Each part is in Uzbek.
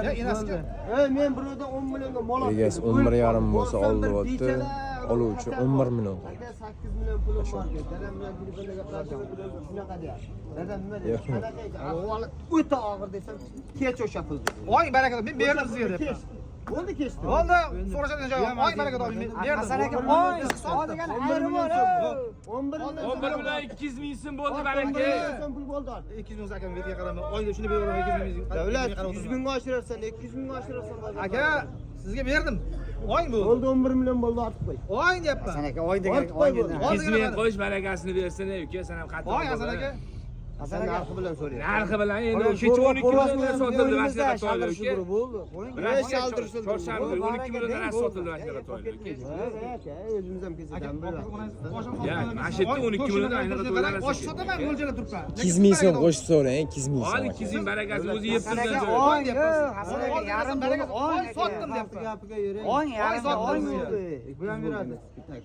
Ya, enasiga. Ey, men birovdan 10 millionga mol olib Egasi keldim. 11,5 bo'lsa Borsam oldi bir deyapti. bechalar, Oluvchi xatar 11 bor. million. Aka 8 million pulim bor dedi. Dadam bilan telefonda gaplashib o'tirib, shunaqa deyapti. Dadam nima dedi? Yo'q. Qanaqa ekan? Ahvoli o'ta og'ir desam, kech o'sha pul dedi. Oy baraka, men berdim sizga deyapman. Kech. Bo'ldi, kechdi. Bo'ldi, so'rashadigan joyi yo'q. Oy baraka toping, men berdim. Hasan aka, oy, Sotdim. degan ayrim bor. 11 million. 11 million 200 ming so'm bo'ldi 11 baraka. million so'm pul bo'ldi ortiq. 200 ming akam betiga qaraman. Oy deb shuni beraverman 200 ming. Davlat 100 mingga oshirarsan, 200 mingga oshirarsan. Aka, sizga berdim. Oy bu. Bo'ldi, 11 million bo'ldi, ortiq qo'y. Oy deyapman. Hasan aka, oy degan, Ortiq oy qo'y bo'ldi. degan. 200 ming qo'yish barakasini bersin, ey uka, sen ham qattiq. Oy Hasan aka. Hasan aka, Narxi bilan so'rayapti. Narxi bilan endi kecha 12 milliondan sotildi mana shunaqa toylar uka. Bo'ldi. Qo'ying. Bilasizmi, Shaldir-shuldir. Chorshanba kuni 12 milliondan rost sotildi mana shunaqa toylar uka. Ha, aka, o'zimiz ham kesadan Ya, mana shu yerda 12 milliondan aynaqa to'ylar Osh sotaman, mo'ljallab turibman. 200 ming so'm qo'shib so'rang, 200 ming Holi so'm. 200 ming barakasi o'zi yeb Hasan turgan aka, joyi. oy, Hasan aka, yarim bo'ldi, Oy oy sotdim deyapman. Gapiga yuring. Oy, yarim sotdim oy sizga. bo'ldi. Bu ham yuradi.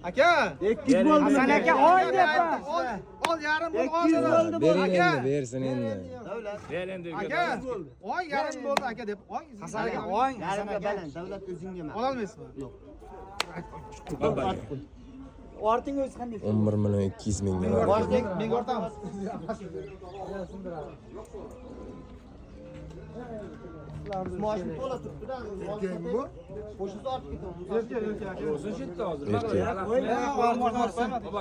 Aka. 200 bo'ldi. Hasan aka, oy deyapman. Ol, ol yarim bo'ldi, ol 200 bo'ldi. Bering Aka. endi, bersin endi. Davlat Ber endi uka. Aka, oy yarim bo'ldi aka deb. Oy Hasan aka, oy, Hasan yarimga aka. baland. Davlat o'zingga emas. Ololmaysizmi? Yo'q. Orting o'zi qanday? 11 million 200 mingga. Boshlik Menga o'rtamiz. Moshina to'la turibdi-da. Bu. Qo'shilsa ortib ketaman. O'zi shu yerda hozir. Erkak. Erkak.